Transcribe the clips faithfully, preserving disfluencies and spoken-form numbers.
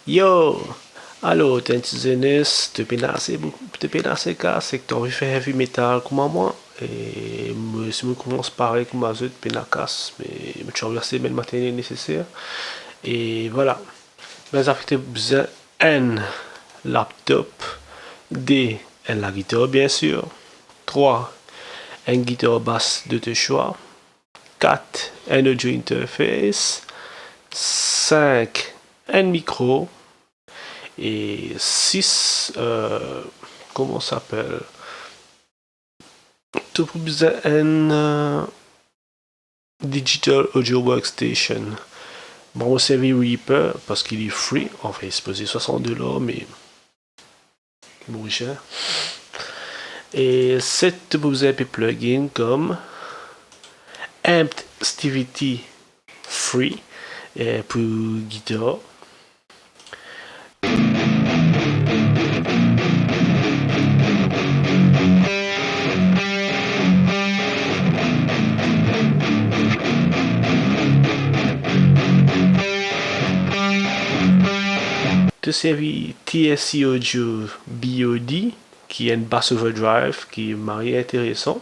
Yo! Alor, to enn ti zenes, to pena ase boukou, to pena ase kas, ek to anvi fer heavy metal kouma mwa, e mo, si mo koumans parey kouma zot, pena kas, me mo ti anvi ase bann materyel neseser. E vwala. Bann zafer to bizin: enn laptop, de, enn lagitar, bien sir, trwa, enn gitar bas de to swa, kat, enn audio interface, sink, enn mikro, e sis, euh, kouma sa apel? To pou bizin enn, euh, digital audio workstation. Mwa, mo servi Reaper parski li free, anfin, li sipoze swasant dolar, me li mori ser. E set, to pou bizin enpe plugin kom Amped Stivity free, eh, pou gitar. To servi T S C Audio B O D, ki enn bass overdrive ki mari interesan.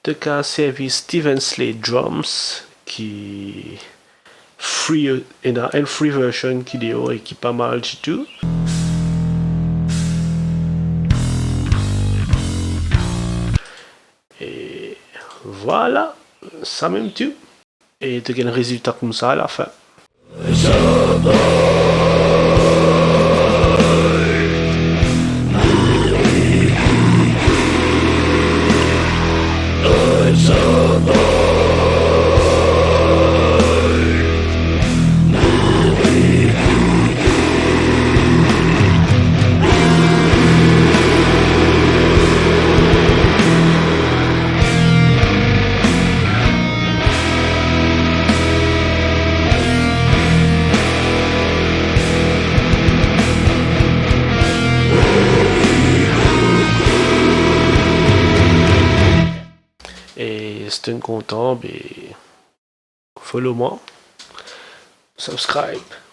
To kav servi Steven Slade drums, ki free, ena enn free version ki deor e ki pa mal ditou. E vwala, samem tou. E to gagn rezilta koumsa alafin. E si to kontan, be, follow mwa, subscribe.